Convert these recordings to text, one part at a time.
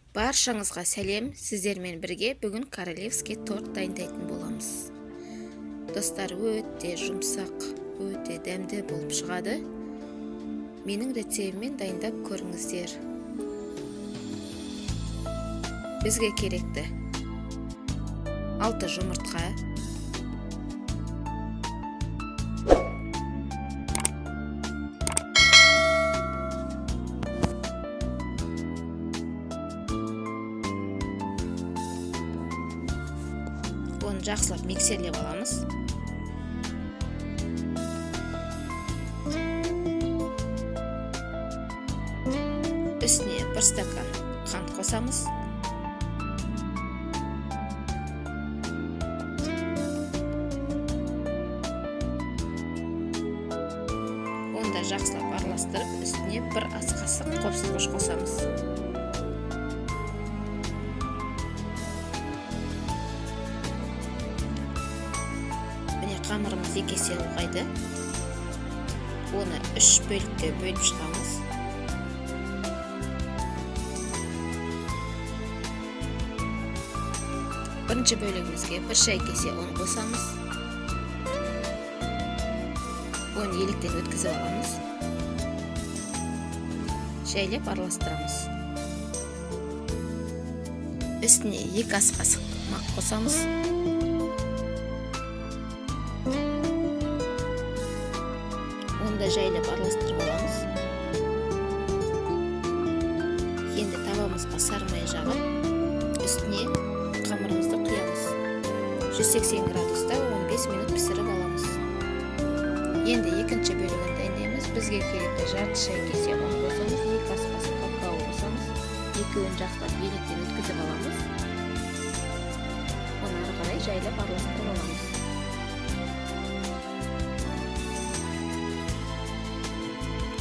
Баршаңызға сәлем, сіздермен бірге бүгін королевский торт дайындайтын боламыз. Достар, өте жұмсақ, өте дәмді болып шығады. Менің рецептіммен дайындап көріңіздер. Бізге керекті 6 жұмыртқа, 1 жақсылап миксерлеп аламыз. Үстіне 1 стакан қант қосамыз. Оны да жақсылап араластырып, үстіне 1 ас қасық қопсытқыш қосамыз. Міне, қамырымыз 2 есе ұлғайды. Оны 3 бөлікке бөліп шығамыз. Бірінші бөлігімізге 1 шай кесе ұн қосамыз. Оны електен өткізіп аламыз. Жайлап араластырамыз. Үстіне 2 ас қасық мақ қосамыз. Оны да жайлап араластырып аламыз. Енді табамызға сары май жағып, үстіне қамырымызды құямыз. 180 градуста 15 минут пісіріп аламыз. Енді екінші бөлігін дайындаймыз. Бізге керекті жарты шай кесе ұн қосамыз, 2 ас қасық какао қосамыз. Екеуін жақсылап електен өткізіп аламыз. Оны ары қарай жайлап араластырып аламыз.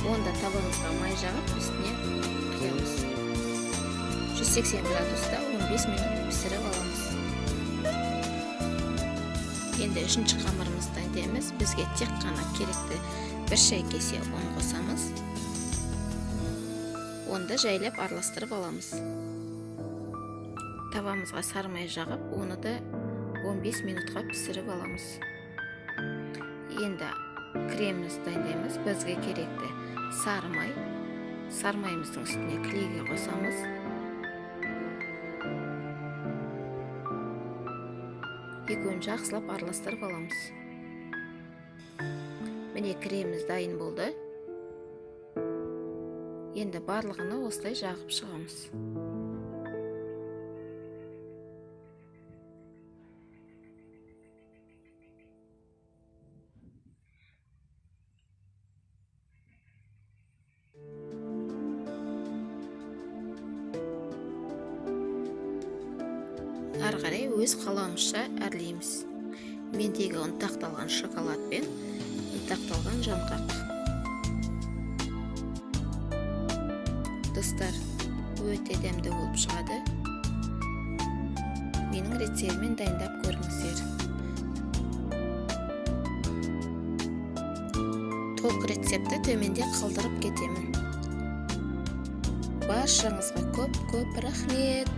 Оны да табамызға май жағып, үстіне құямыз. 180 градуста 15 минут пісіріп аламыз. Енді үшінші қамырымызды дайындаймыз. Бізге тек қана керекті 1 шай кесе ұн қосамыз. Оны да жайлап араластырып аламыз. Табамызға сары май жағып, оны да 15 минутқа пісіріп аламыз. Енді кремімізді дайындаймыз. Бізге керекті сары май. Сары майымыздың үстіне клейге қосамыз. Екеуін жақсылап араластырып аламыз. Міне, креміміз дайын болды. Енді барлығını осылай жағып шығамыз. Ары қарай өз қалауымызша әрлейміз. Мендегі ұнтақталған шоколад пен ұнтақталған жаңғақ. Достар, өте дәмді болып шығады. Менің рецептіммен дайындап көріңіздер. Толық рецептті төменде қалдырып кетемін. Баршаңызға көп-көп рахмет.